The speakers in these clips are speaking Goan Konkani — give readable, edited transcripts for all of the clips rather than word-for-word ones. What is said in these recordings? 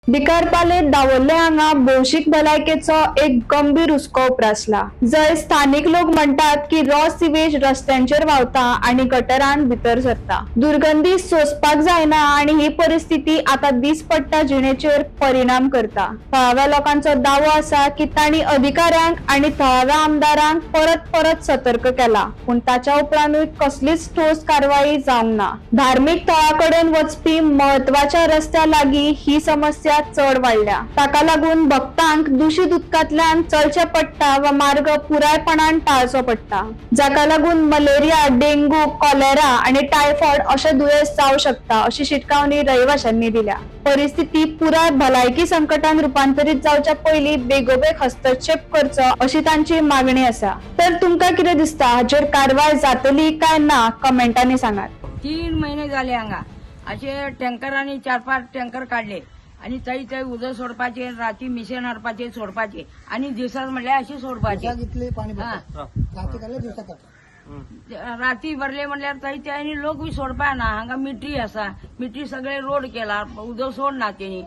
बिकारपाले दावोले हांगा भौशीक भलायकेचो एक गंभीर हुस्को उप्रासला, जंय स्थानीक लोक म्हणटात की रॉ सिवेज रस्त्यांचेर व्हांवता आनी गटरान भितर सरता. दुर्गंधी सोंसपाक जायना आनी ही परिस्थिती आतां दीसपट्टा जिणेचेर परिणाम करता. थळाव्या लोकांचो दावो आसा की तांणी अधिकाऱ्यांक आनी थळाव्या आमदारांक परत परत सतर्क केला, पूण ताच्या उपरांतूय कसलीच ठोस कारवाई जावंक ना. धार्मीक थळा कडेन वचपी म्हत्वाच्या रस्त्या लागीं ही समस्या चड वाडल्या. ताका लागून भक्तांक दुशीत उदकांतल्यान चलचें पडटा वा मार्ग पुरायपणान टाळचो पडटा, जाका लागून मलेरिया, डेंग्यू, कॉलेरा आनी टायफॉयड अशें दुयेंस जावं शकता, अशी शिटकावणी रहिवाशांनी दिल्या. परिस्थिती पुराय भलायकी संकटान रुपांतरीत जावच्या पयलीं बेगोबेग हस्तक्षेप करचो, अशी तांची मागणी आसा. तर तुमकां कितें दिसता, हाचेर कारवाय जातली काय ना? कमेंटांनी सांगात. 3 महिने झाले हांगा अशे टँकरांनी चार पांच टँकर काडले आणि थंय थंय उदक सोडपाचे, राती मिशन हाडपाचे, सोडपाचे आणि दिवसात म्हणल्यार अशे सोडपाचे. दिवसाक इतले पाणी हा. भरता, राती काडले, दिवसा करता. राती भरले म्हणल्यार थंय ते आनी लोक बी सोडपा ना. हांगा मिटी आसा, मिटी सगळे रोड केला, उदक सोडना तेणी.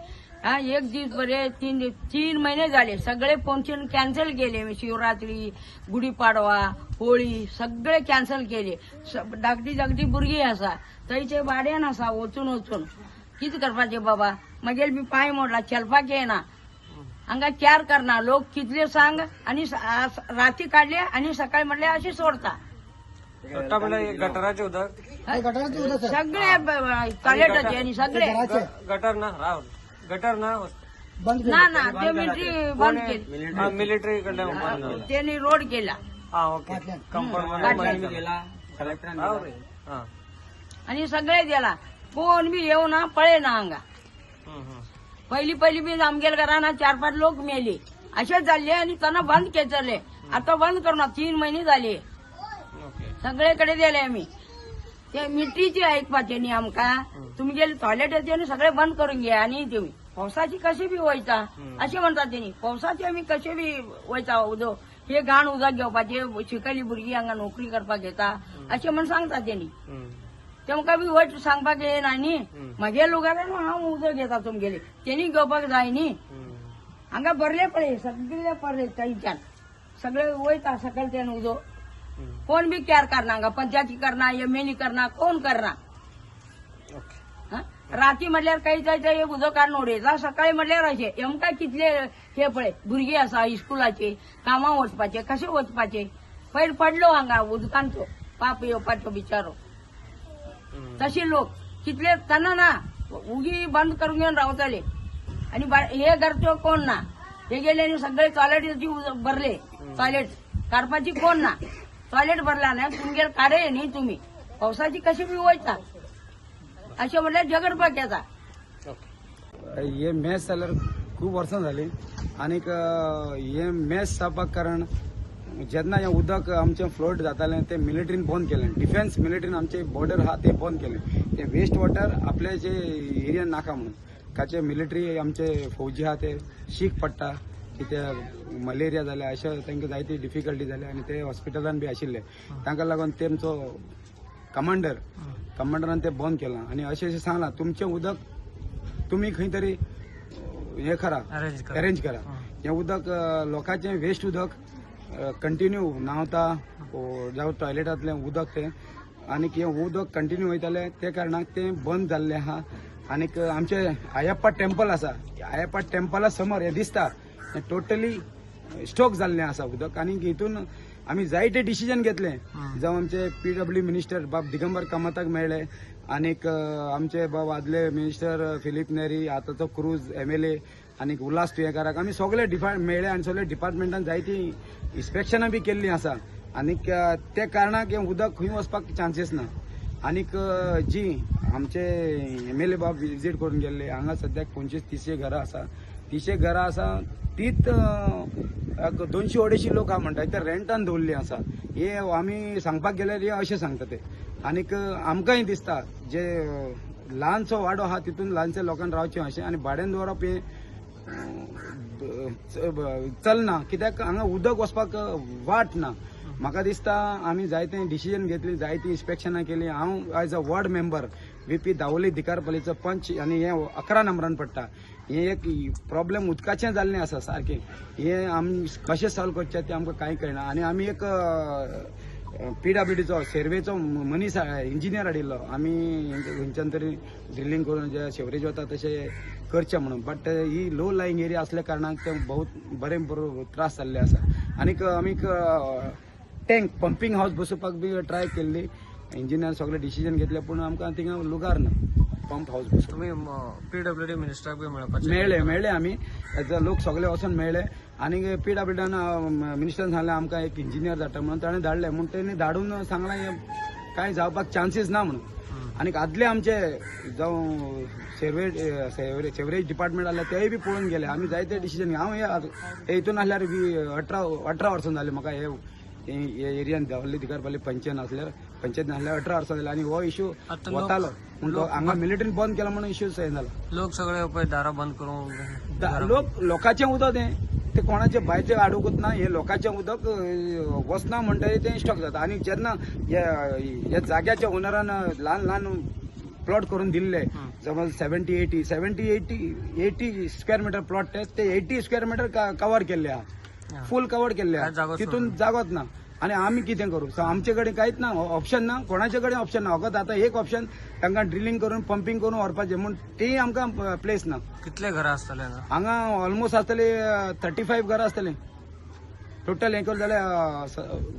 हा, एक दीस बरे, 3 दीस, 3 महिने झाले, सगळे फंक्शन कॅन्सल केले. शिवरात्री, गुढीपाडवा, होळी सगळे कॅन्सल केले. धाकटी धाकटी भुरगीं आसा, थंयचे वाड्यान आसा वचून वचून. कितें करपाचें बाबा? मागीर बी पांय मोडला, चलपाक येना. हांगा कॅर करना लोक कितले सांग. आनी राती काडले आणि सकाळी म्हणल्यार अशी सोडता. सोडटा म्हणल्यार गटराचें उदक? हे गटाराचे उदक सर. सगळे टॉयलेटाचे आणि सगळे. घराचे. गटर ना, राहुल, गटर ना? बंद ना. केले. ना, ते मिलिटरी बंद केली. मिलिटरी कडल्यान बंद जाला. त्यांनी रोड केला. हा, ओके. कंपाऊंड. फाटल्यान. हा. आणि सगळे दिला. कोण बी येवना, पळयना हांगा. पहिली पहिली बी आमगेल घरान चार पाच लोक मेले, अशेच जाल्ले आणि त्यांना बंद केचले. आता बंद करणार, 3 महिने झाले. सगळेकडे दिले आम्ही. ते मिट्रीची ऐकपाचे न्ही आमकां. तुमगेले टॉयलेटाचे न्ही सगळे बंद करून घे. आणि तुम्ही पावसाची कशी बी वयता अशें म्हणटा तेणी. पावसाची आमी कशे बी वयता, उदक हे घाण उदक घेवपाचे? शिकयली भुरगीं हांगा नोकरी करपाक येता अशें म्हण सांगता तेणी. तेमकां बी वट सांगपाक येना न्ही. म्हगे लोकांक हांव उदक घेता तुमगेले, तेणी घेवपाक जाय न्ही. हांगा भरले पळय, सगळे भरले. थंयच्यान सगळे वयता सकयल त्यान उदक. कोण बी कॅर करना हांगा. पंचायती करना, एमएलए करना, कोण करना. हा? राती म्हटल्यार काही जाय एक उदक काडून उडयता, सकाळी म्हटल्यार अशें. आमकां कितले हे पळय भुरगीं आसा इस्कुलाचे, कामां वचपाचे, कशें वचपाचे? पयर पडलो हांगा उदकान तो पाप येवपाचो बिचारो. तशे लोक कितले त्यांना ना उगी बंद करून घेवन रावतले. आणि हे घरचो कोण ना. हे गेले आणि सगळे टॉयलेट भरले. टॉयलेट काडपाची कोण ना. टॉयलेट भरला ना तुमगेर, काडे न्ही तुम्ही. पावसाची कशी बी वयता अशें म्हटल्यार झगडपाक येता. हे मॅच जाल्यार खूब वर्सां जालीं आनीक हे मॅच जावपाक कारण जेन्ना हें उदक आमचें फ्लोट जातालें तें मिलिटरीन बंद केलें. डिफेन्स मिलिटरीन आमचे बॉर्डर आहा ते बंद केलें. ते वेस्ट वॉटर आपले जे एरियान नाका म्हणून. काचे मिलिटरी आमचे फौजी आहा ते शीक पडटा की ते मलेरिया जाले, अशें तांकां जायती डिफिकल्टी जाली आनी ते हॉस्पिटलान बी आशिल्ले. तांकां लागून तेमचो कमांडरान ते बंद केलां आनी अशें अशें सांगलां, तुमचें उदक तुमी खंय तरी हें करा. अरेंज करा. अरेंज करा. हें उदक लोकांचें वेस्ट उदक कंटिन्यू न्हांवता जावं टॉयलेटांतलें उदक तें आनीक हें उदक कंटिन्यू वयतालें, ते कारणाक तें बंद जाल्लें आहा. आनीक आमचें आयप्पा टेम्पल आसा, आयप्पा टेम्पला समोर हें दिसता, हें टोटली स्टॉक जाल्लें आसा उदक. आनी हितून आमी जायते डिसिजन घेतले. जावं आमचे पीडब्ल्यू मिनिस्टर बाब दिगंबर कामताक मेळ्ळे आनीक आमचे बाब आदले मिनिस्टर फिलीप नेरी, आतांचो क्रूज एमएलए आनीक उल्हास तुयेंकाराक आमी सगळे डिपार्ट मेळ्ळे आनी सगळे डिपार्टमेंटान जायतीं इन्स्पेक्शनां बी केल्लीं आसा. आनीक ते कारणाक हें उदक खंय वचपाक चान्सीस ना. आनीक जी आमचे एमएलए बाब विजीट करून गेल्ले, हांगा सद्याक 25-30 घरां आसा. 300 घरां आसा, तीच 200-250 लोक आहा म्हणटा ते रेंटान दवरल्ली आसा. हे आमी सांगपाक गेल्यार हे अशें सांगता ते. आनीक आमकांय दिसता जे ल्हानसो वाडो आहा तितून ल्हानशे लोकांक रावचें अशें आनी भाड्यान दवरप हें चलना, कित्याक हांगा उदक वचपाक वाट ना. म्हाका दिसता आमी जायते डिसिजन घेतली, जायतीं इन्स्पेक्शनां केली. हांव as a ward member VP Davorlim दिकारपल्लीचो पंच आनी हे 11 नंबरान पडटा. हे एक प्रॉब्लेम उदकाचें जाल्लें आसा सारकें. हे आमी कशें सॉल्व करचें तें आमकां कांय कळना. आनी आमी एक पीडब्ल्यूडीचो सर्वेचो मनीस इंजिनियर हाडिल्लो, आमी खंयच्यान तरी ड्रिलींग करून जे सेवरेज वता तशें करचें म्हणून, but he low lying area असल्या कारणान ते बहुत बरें बरो त्रास जाल्ले आसा. आनीक आमी टँक पंपींग हावस बसोवपाक बी ट्राय केल्ली, इंजिनियर सगळे डिसिजन घेतले, पूण आमकां थिंगा लुगार ना पंप हावस बसोवपाक. तुमी पीडब्ल्यूडी मिनिस्टराक बी मेळपाचें? मेळ्ळे मेळ्ळे आमी, लोक सगळे वचोन मेळ्ळे आनी पीडब्ल्यूडीन मिनिस्टरान सांगलें आमकां एक इंजिनियर धाडटा म्हणून, ताणें धाडले. म्हूण तेणी धाडून सांगलां हें कांय जावपाक चान्सीस ना म्हणून. आनी आदले आमचे जावं सेवरेज डिपार्टमेंट आसले तेय बी पळोवन गेले. आमी जायते डिसिजन, हांव हे हितून आसल्यार 18 वर्सां जाली म्हाका हे एरियान दावली दिकारपल्ली पंचायत आसल्यार, पंचायत नासल्यार 18 वर्सां जाली आनी हो इशू वतालो. पूण हांगा मिलिटरीन बंद केला म्हणून इशू हें जाला. लोक सगळे पळय दारां बंद करून लोक लोकांचें उदक तें ते कोणाचे भायचे हाडूंकच ना, हे लोकांचें उदक वचना म्हणटकीर तें स्टॉक जाता. आनी जेन्ना ह्या जाग्याच्या ओनरान ल्हान ल्हान प्लॉट करून दिल्ले, समज 70 80 स्क्वेअर मिटर प्लॉट ते 80 स्क्वेअर मिटर कवर केल्ले आहा, फूल कवर केल्ले आहा, तितून जागोच ना. आनी आमी कितें करूं, आमचे कडेन कांयच ना, ऑप्शन ना, कोणाचे कडेन ऑप्शन ना. फकत आतां एक ऑप्शन तांकां ड्रिलींग करून पंपींग करून व्हरपाचें, म्हूण तेय आमकां प्लेस ना. कितले घरां आसतले हांगा? ऑलमोस्ट आसतले 35 घरां आसतले टोटल. हें करून जाल्यार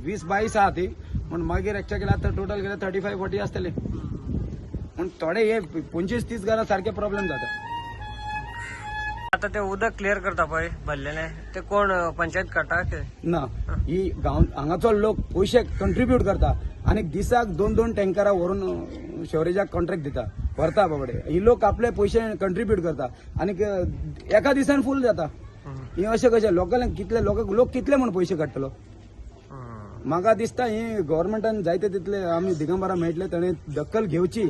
20-22 आहा ती, पूण मागीर एक्स्ट्रा केल्यार आतां टोटल केल्यार 35-40 आसतले. पूण थोडे हे 25-30 घरां सारके प्रॉब्लेम जाता. आता ते उदक क्लियर करता पळय भरलेले, ते कोण पंचायत काडटा ना, ही गांव हांगाचो लोक पयशे कंट्रिब्यूट करता आनी दिसाक 2-2 टँकरां व्हरून शेवरेजाक कॉन्ट्रॅक्ट दिता, व्हरता बाबडे. ही लोक आपले पयशे कंट्रिब्यूट करता आनी एका दिसान फूल जाता. हे अशें कशें लोकांक कितले लोक कितले म्हूण पयशे काडटलो? म्हाका दिसता ही गव्हर्मेंटान जायते तितले आमी दिगंबरा मेळटले ताणें दखल घेवची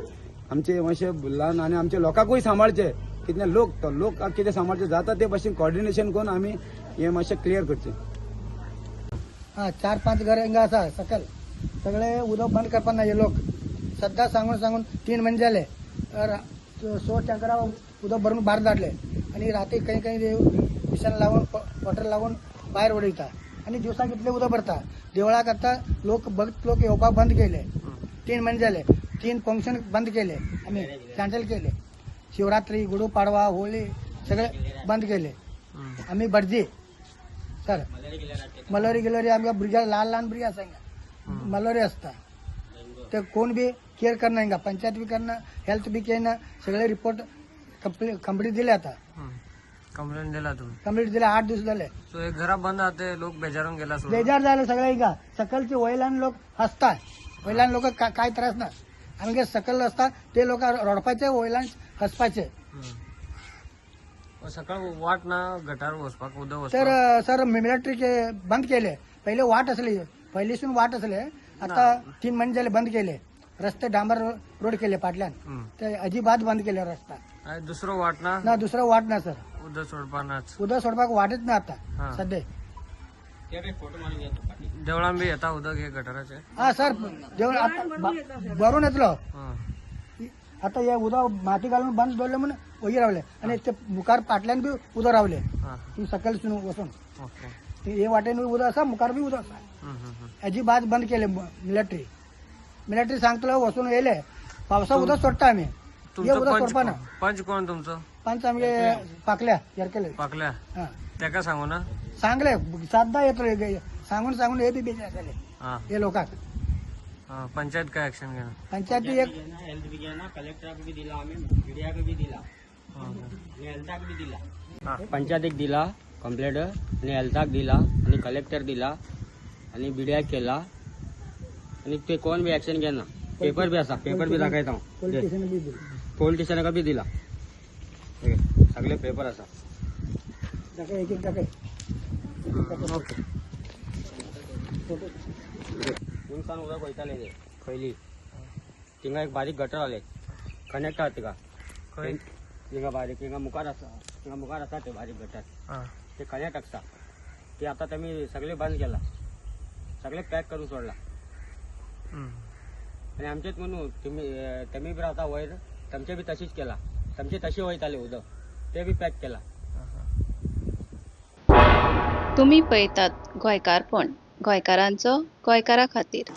आमचे मातशे ल्हान आनी आमच्या लोकांकूय सांबाळचे. कितले लोक तो लोक कितें सांबाळचे जाता ते भाशेन कॉर्डिनेशन करून आमी हे मातशें क्लियर करचें. हा, 4-5 घर हिंगा आसा सकयल, सगळे उदक बंद करपाक ना हे लोक. सद्दां सांगून सांगून 3 म्हयने जाले. 100 टँकरां उदक भरून भायर धाडले आनी राती खंय खंय मिशन लावन वॉटर लावन भायर उडयता आनी दिवसाक इतलें उदक भरता. देवळाक आतां लोक भक्त लोक येवपाक बंद केले. 3 म्हयने जाले, 3 फंक्शन बंद केले आमी, कॅन्सल केले. शिवरात्री, गुढीपाडवा, होळी सगळे बंद केले आमी. भटजी सर, मलोरी गिलोरी आमकां भुरग्यांक, ल्हान ल्हान भुरगीं आसा हिंगा, मलोरी आसता ते कोण बी केअर करना हिंगा, पंचायत बी करना, हेल्थ बी केना. सगळे रिपोर्ट कंप्लीट दिले आतां. कंप्लेंट दिला तुम्ही? कंप्लीट दिले, 8 दीस जाले. सो हे घरा बंद आहा ते लोक बेजारून गेला? बेजार जाले सगळे हिंगा. सकलचे वयल्यान लोक हसता, वयल्यान लोक काय त्रास ना. आमगे सकयल आसता ते लोक रडपाचे, वयल्यान हसपाचे. सकाळ वाट ना गटार वचपाक उदक? तर सर मिलिटरी बंद केले. पहिले वाट असली, पहिलीसून वाट असले, आता 3 महिने झाले बंद केले रस्ते, डांबर रोड केले पाटल्यान, ते अजिबात बंद केले रस्ता. दुसरो वाट ना? ना, दुसरो वाट ना सर. उदक सोडपाक नाच? उदक सोडपाक वाटच ना आता सध्या. देवळान बी येता उदक हे गटाराचे? हा सर, देवळ भरून येतलो आता. हे उदक माती घालून बंद दवरले म्हणून वयर रावले आनी ते मुखार पाटल्यान बी उदक रावले ती सकयल वचून. हे वाटेन बी उदक आसा, मुखार बी उदक आसा. अजिबात बंद केले मिलिटरी. मिलिटरी सांगतलो वचून येयले पावसा उदक सोडटा आमी, हे उदक सोडपा ना. पंच कोण तुमचो? पंच आमगे पाकल्या, येरकेले पाकल्या. तेका सांगू ना? सांगले, सातदा येतलो सांगून सांगून हे बी बेजार जाले हे लोकांक. पंचायत काय ऍक्शन घेणार? पंचायत एक हेल्थ बी घेना, कलेक्टराक बी दिला आमी, मिडियाक बी दिला आनी हेल्थाक बी दिला. पंचायतीक दिला कंप्लेंट आनी हेल्थाक दिला आनी कलेक्टर दिला आनी बिडियाक केला आनी ते कोण बी ऍक्शन घेना. पेपर बी आसा, पेपर बी दाखयता हांव. पोलीस स्टेशनाक बी दिला, सगळे पेपर आसा. एक एक दाखय. उनसान उदक वयताले ते खंयली थिंगा एक बारीक गटर आले कनेक्ट आहा तिका, थिंगा बारीक थिंगा मुखार आसा, थिंगा मुखार आसा ते बारीक गटर ते कनेक्ट आसता. ते आतां तेमी सगळे बंद केला, सगळे पॅक करून सोडला. आनी आमचेच म्हणू तुमी तेमी बी रावता वयर, तमचे बी तशीच केला, तमचे तशें वयताले उदक, ते बी पॅक केला. तुमी पळयतात गोंयकारपण, गोंयकारांचो गोंयकारा खातीर.